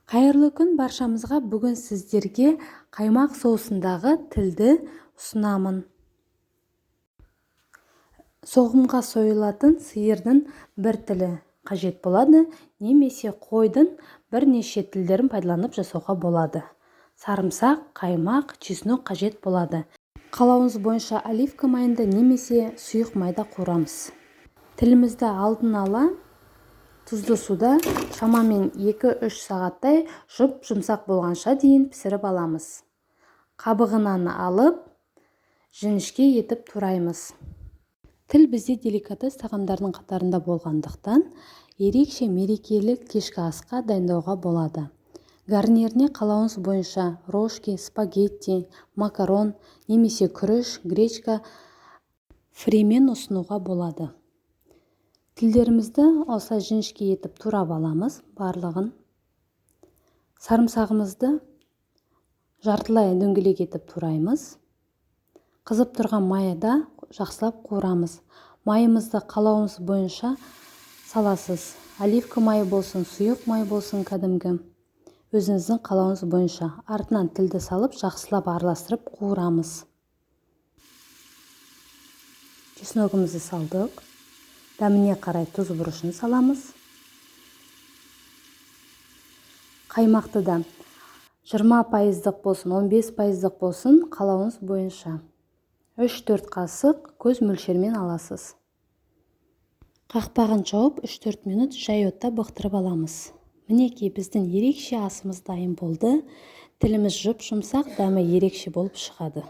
Қайырлы күн баршамызға. Бүгін сіздерге қаймақ соусындағы тілді ұсынамын. Соғымға сойылатын сиырдың бір тілі қажет болады, немесе қойдың бірнеше тілдерін пайдаланып жасауға болады. Сарымсақ, қаймақ, чеснок қажет болады. Қалауыңыз бойынша оливка майында немесе сұйық майда қуырамыз. Тілімізді алдын ала тұзды суда шамамен 2-3 сағаттай жұп-жұмсақ болғанша дейін пісіріп аламыз. Қабығынан алып, жіңішке етіп тураймыз. Тіл бізде деликатес тағамдардың қатарында болғандықтан, ерекше мерекелік кешкі асқа дайындауға болады. Гарниріне қалауыңыз бойынша рожки, спагетти, макарон немесе күріш, гречка, фримен ұсынуға болады. Тілдерімізді осылай жіңішке етіп турап аламыз барлығын. Сарымсағымызды жартылай дөңгелек етіп тураймыз. Қызып тұрған майда жақсылап қуырамыз. Майымызды қалауыңыз бойынша саласыз. Оливка майы болсын, сұйық май болсын, кәдімгі. Өзіңіздің қалауыңыз бойынша. Артынан тілді салып, жақсылап араластырып қуырамыз. Чесногымызды салдық. Дәміне қарай тұз, бұрышын саламыз. Қаймақты да 20%-дық болсын, 15%-дық болсын, қалауыңыз бойынша. 3-4 қасық көз мөлшермен аласыз. Қақпағын жауып, 3-4 минут жай отта бұқтырып аламыз. Мінекей, біздің ерекше асымыз дайын болды. Тіліміз жұп-жұмсақ, дәмі ерекше болып шығады.